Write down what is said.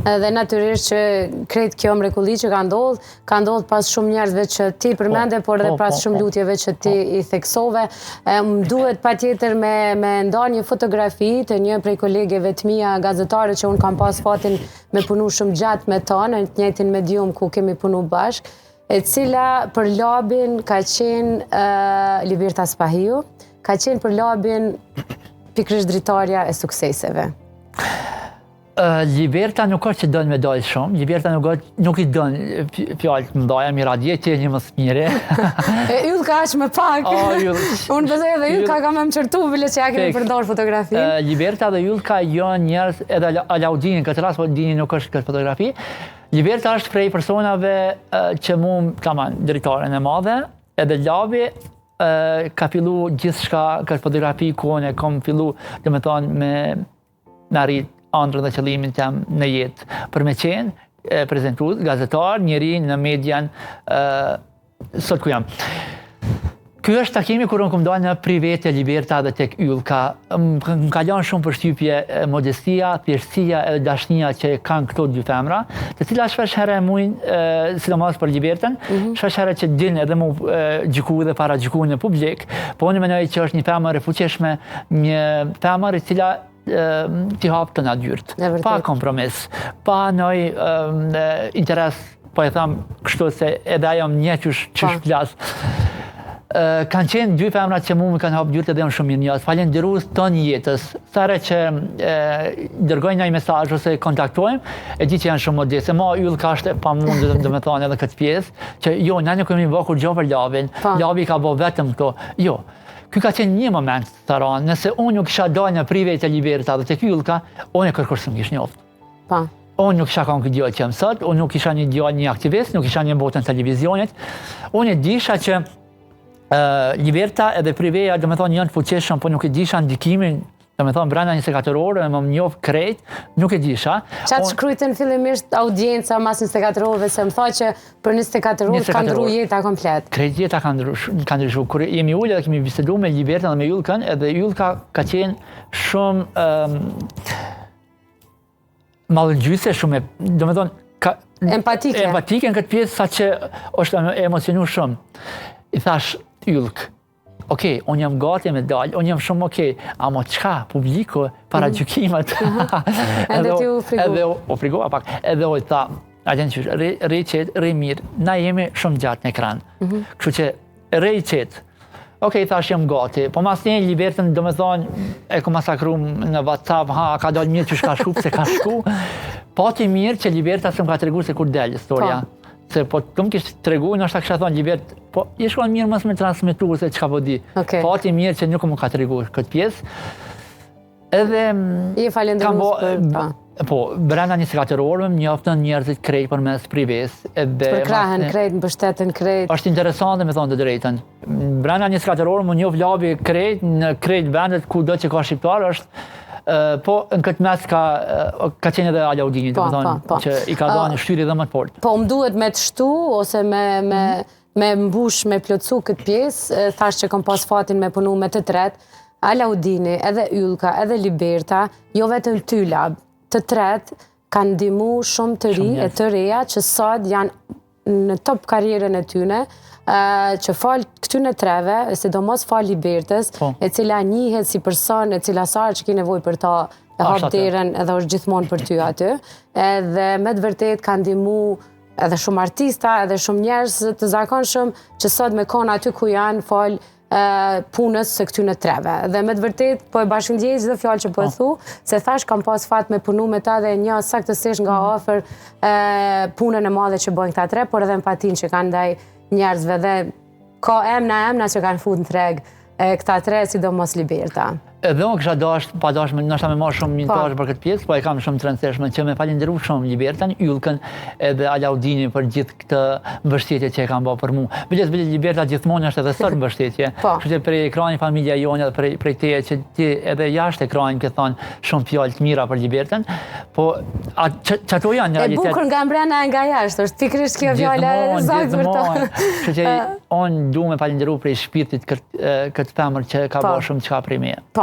Edhe natyrisht që krejt kjo mrekulli që ka ndodhë, ka ndodhë pas shumë njerëzve që ti përmende, por edhe po, pas po, shumë po. lutjeve që ti i theksove. E, Më duhet pa tjetër me, me nda një fotografi të një prej kolegeve të mia gazetare që unë kam pas fatin me punu shumë gjatë me ta në të njëjtin medium ku kemi punu bashkë, e cila për Labin ka qenë uh, Liberta Spahiu, ka qenë për Labin pikërisht dritarja e sukseseve. Uh, Liberta nuk është që don me dalë shumë, Liberta nuk, është- nuk i don fjalë të mëdha, mira dje ti je një më së mire. E Yllka aq më pak. O, Yll. Unë besoj edhe Yllka ka me më qërtu, bile që ja kemi Fik. përdor fotografinë. Uh, Liberta dhe Yllka janë njerëz, edhe Ala- Alaudini në këtë rast, po Dini nuk është këtë fotografi. Liberta është prej personave uh, që mu taman dritaren e madhe, edhe Labi uh, ka fillu gjithçka këtë fotografi ku unë e kom fillu, do me thonë, me me arrit ëndrrën dhe qëllimin tem në jetë. Për me qenë e, prezentues, gazetar, njeri në median e, sot ku jam. Ky është takimi kur unë kom dalë në private Liberta dhe tek Yllka. Më më ka lënë shumë përshtypje e, modestia, thjeshtësia edhe dashnia që kanë këto dy femra, të cilat shpesh herë e mujnë, e, sidomos për Libertën, shpesh herë që din edhe mu e, gjyku dhe para gjyku në publik, po unë mendoj që është një femër e fuqishme, një femër e cila e, t'i hap të na dyert, E vërtet. pa kompromis, pa noj e, interes, po e tham kështu se edhe ajo më njeh qysh qysh Po. flas. Ë, kanë qenë dy femra që mu më kanë hap dyert edhe janë shumë mirënjohës. Falënderues tonë jetës. Sa herë që e, dërgojnë një mesazh ose kontaktojmë, e di që janë shumë modeste. Ma Yllka është e pamundur, do me thonë edhe këtë pjesë, që jo, ne nuk kemi bërë kurrgjë për Labin. Po. Labi ka bë vetëm këto. Jo. Ky ka qenë një moment, Taran, nëse unë nuk kisha dalë në private e Liberta dhe tek Yllka, unë e kërkush s'më kish njoft. Pa. Unë nuk isha kanë këtë djalë që jam sot, unë nuk isha një djalë, një aktivist, nuk isha një botën televizionit. Unë e disha që uh, Liberta edhe Priveja, do me thonë, janë të fuqishëm, po nuk e disha ndikimin, do me thonë, brenda 24 orë, më më njoh krejt, nuk e disha. Qa të Unë- shkrujtën fillimisht audienca mas 24 orëve, se më tha që për 24 orë ka 24 ndru orë. jeta komplet. Krejt jeta ka ndryshu, ka ndryshu. Kur jemi ulë dhe kemi bisedu me Libertën dhe me Yllkën, edhe Yllka ka qenë shumë um, mallëngjyese, shumë e, do me thonë, ka, Empatike. empatike në këtë pjesë sa që është e emocionu shumë. I thash Yllk, okej, unë jam gati me dalë, unë jam shumë okej, amo çka, publiku, para gjykimet. Edhe ti u frigu. Edhe u, u frigova pak, edhe u i tha, a den qysh, rri, rri qetë, rri mirë, na jemi shumë gjatë në ekran. Kështu që, rri qetë. Okej, thash jam gati. Po mas një Libertën, do me thonë, e ku masakru në WhatsApp, ha, ka dalë mirë që ka shku, pse ka shku. Pati mirë që Liberta se më ka tregu se kur del historia. Po. Se po të më kishte tregu, ndoshta kisha thonë Libert, po i shkon mirë mos me transmetu se çka po di. Okej. Pati mirë që nuk më ka tregu këtë pjesë. Edhe mm, Je falënderues kam bo- për- po. Po, brenda 24 orëve më njoftën njerëzit krejt përmes prives. Edhe Përkrahen mas- krejt, mbështeten krejt. është interesante me thonë të drejtën. Brenda 24 orë më njoh Labi krejt në krejt vendet ku do që ka shqiptar është ë, po në këtë mes ka ë, ka qenë edhe Alaudini, Po, do të thonë po, po. që i ka dhënë shtyrje edhe më të fortë. Po, më duhet me të shtu, ose me, me, me mbush, me plotsu këtë pjesë, e, thash që kom pas fatin me punu me të tret, Alaudini, edhe Yllka, edhe Liberta, jo vetëm ty Lab, të tret kanë ndihmu shumë të ri e të reja që sot janë në top karrierën e tyne, ë, që fal këtyne treve, e sidomos fal Libertës, Po. e cila njihet si person, e cila sa herë që ki nevojë për ta, e hap Është aty. derën edhe është gjithmonë për ty aty. Edhe me të vërtet ka ndihmu edhe shumë artista, edhe shumë njerëz të zakonshëm që sot me kon aty ku janë fal e, punës së këtyne treve. Dhe me të vërtet po e bashkëndjej çdo fjalë që po e thu, se thash kam pas fat me punu me ta dhe e njoh saktësisht nga afër e, punën e madhe që bëjnë këta tre, por edhe empatinë që kanë ndaj njerëzve dhe ka emna emna që kanë fut në treg e, këta tre, sidomos Liberta. Edhe unë kisha dash, pa dash, me- ndoshta me marrë shumë minutazh Po. për këtë pjesë, po e kam shumë të rëndësishme që me falenderu shumë Libertën, Yllkën edhe Alaudinin për gjithë këtë mbështetje që e kanë bërë për mua. Biles biles Liberta gjithmonë është edhe sot mbështetje. Po. Kështu që prej ekrani familja jonë edhe prej prej teje që ti edhe jashtë ekranit ke thonë shumë fjalë të mira për Libertën, po a, që, që ato janë në E realitet. bukur nga mbrena e nga jashtë, është pikërisht kjo fjala e Gjithmonë, saktë për to. gjithmonë. Kështu që unë du me falenderu prej shpirtit këtë këtë femër që ka Po. bërë shumë çka prej meje. Po.